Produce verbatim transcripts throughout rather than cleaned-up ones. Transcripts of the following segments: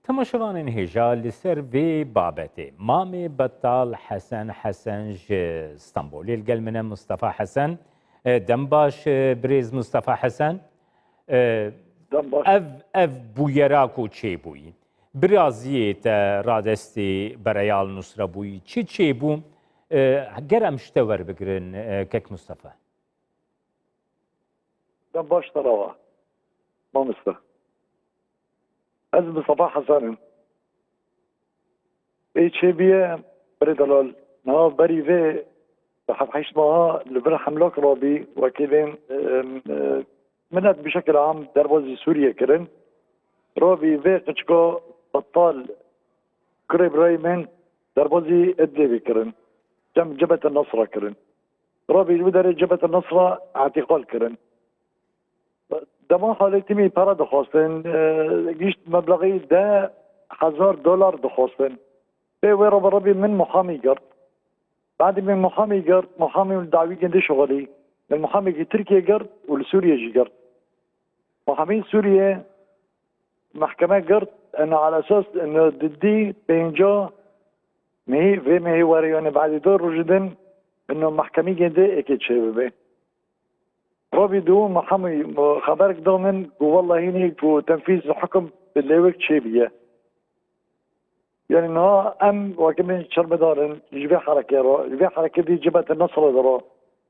Temaşevanên hêja, li ser vê babetê Mamê Betal Hesen Hesen ji Stenbolê li gel min e, Mustafa Hesen. E, dem baş, e, birêz Mustafa Hesen. E, Dem baş. Ev, ev bûyera ku çêbûyî, biraziyê te radestî Bereya Al Nusra bûyî, çi çêbû? E, ger em ji te werbigirin, e, kek Mustafa. Dem baş te re we, mamoste. Ez Mustafa Hesen im. Ê çêbûye, birê delal, niha berî vê bi heft heşt meha li vir hemlak rabî, wekî bên, em, e, minet bi şekil am derbazî Sûriye kirin. Rabî vê qiçka Betal, kurê birayê min, derbazî Idlibê kirin. Cem Cebete Nasra kirin. Rabî li wî derê Cebete Nasra îtîqal kirin. Dema halê timî pere dixwastin, e, gişt meblexî deh hezar dolar dixwastin. Pê wê re bi rebî min muhamî girt. Badî min muhamî girt, muhamî li dawî gindî şixulî. Min muhamîkî Tirkiye girt û li Sûriye jî girt. Muhamî Sûriye mehkeme girt, eno ala esas eno didî pênca mehî, vê mehî were, yanî badî du rojî din, eno mehkemî gindî êkê çê bibe. Robî dû Muhamî xeberek da min ku wellahî nî ku tenfîz hukm bi lêwek çêbûye. Yanî niha em wekî min şermedar in ji vê herekê re, ji vê herekê dî Cebete Nasra de re.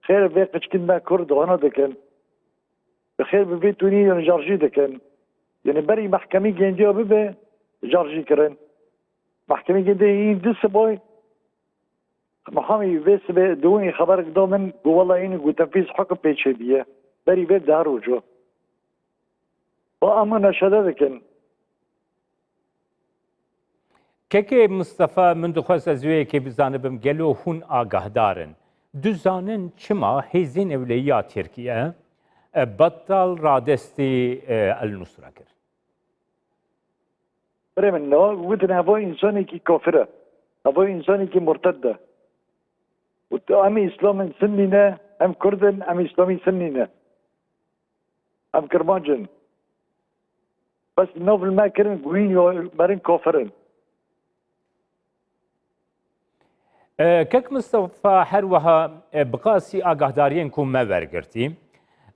Xêr vê qiçkîn me Kurd hona dikin. Bi xêr bi vê tûnî yanî jarjî dikin. Yanî berî mehkemî gendiya bibe jarjî kirin. Mehkemî gendiya yîn di sibay Mihamî vê sibê dûnî xeberek da min ku wela înî ku tenfîz hukm pê çêbûye. Berî vê deh rojo. Ba em munaşede dikin. Kekê Mistefa, min dixwest ez wê yekê bizanibim, gelo hûn agahdar in? Dizanin çima hêzên ewleyiya Tirkiye, e, Betal radestî, e, El Nusra kir? Birê min, niha gotin heva însanekî kafir e. Heva însanekî murted e. Û tu, em îslamên sinnî ne, em kurd in, em îslamî sinnî ne. Em kirmanc in. Bes nav li me kirin, guhîn ya merin kafir in. E, Kek Mistefa, her wiha, e, bi qasî agahdariyên ku me wergirtî,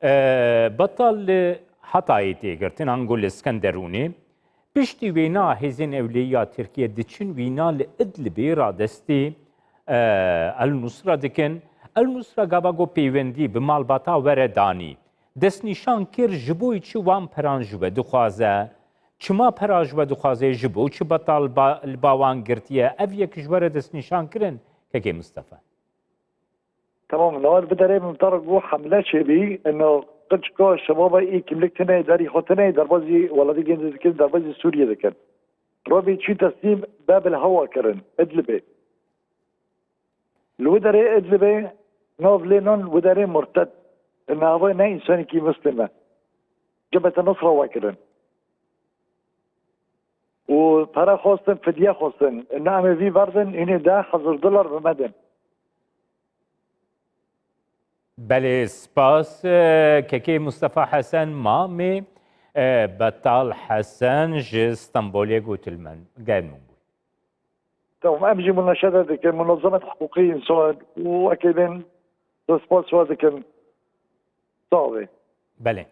e, Betal li Hatayê tê girtin, ango li Skenderûnê. Piştî wêna hêzên ewleyiya Tirkiye diçin wîna li Idlibê radestî, e, El Nusra dikin. El Nusra gava got peywendî bi malbata were danî. Destnîşan kir, ji bo çi wan peran ji we dixwaze? Çima pera ji we dixwaze? Ji bo çi Betal ba-, li ba wan girtiye? Ev yek ji we re destnîşan kirin, Kekê Mistefa? Tamam, niha li vê derê min te re got hemle çêbî, ino qiçka şebaba î kimlik tine, derî xwe tine, derbazî welatî gêndî dikin, derbazî Sûriye dikin. Robî çî teslîm Bebil Hewa kirin, Idlibê. Li wê derê Idlibê nav lê nan wê derê murted. Navê ne însanekî muslim e. Cebete Nusra we kirin. Û pere xwestin, fidye xwestin. Ne em ê vî berdin, hînê deh hezar dolar bi me din. Belê, spas, e, Kekê Mustafa Hesen, mamê, e, Betal Hesen ji Stenbolê gotil min. Gel min bû. Tamam, em jî munaşede dikin, munazemet hiqûqî însan û ekê bên spas we dikin. Sağ olun. Belê.